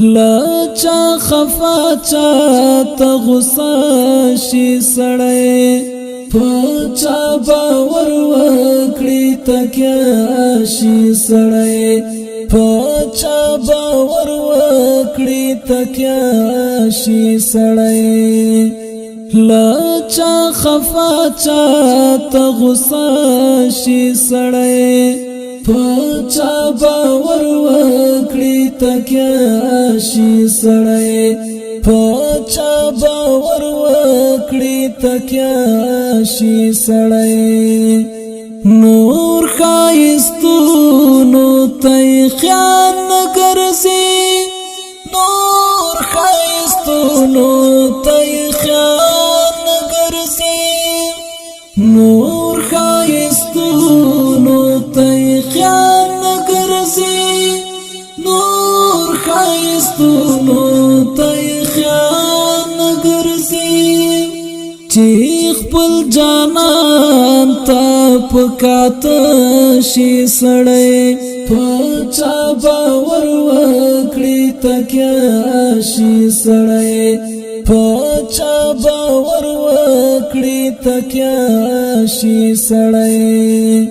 له چا خفا، چا ته غصه شي سړی؟ په چا باور وکړي تکیا شي سړی؟ په چا باور وکړي تکیا شي سړی؟ له چا خفا، چا ته غصه شي سړی؟ په چا باور وکړي تکیا شي سړی؟ په چا باور وکړي تکیا شي سړی؟ نور ښایستونو ته خیال نه ګرځي، نور ښایستونو ته خیال نه ګرځي، نور ښایستونو ته خیال نه ګرځي، نور ښایستونو ته خیال نه ګرځي. چې خپل جانان ته پکاته شي سړی، په چا باور وکړي تکیا شي سړی؟ په چا باور وکړي تکیا شي سړی؟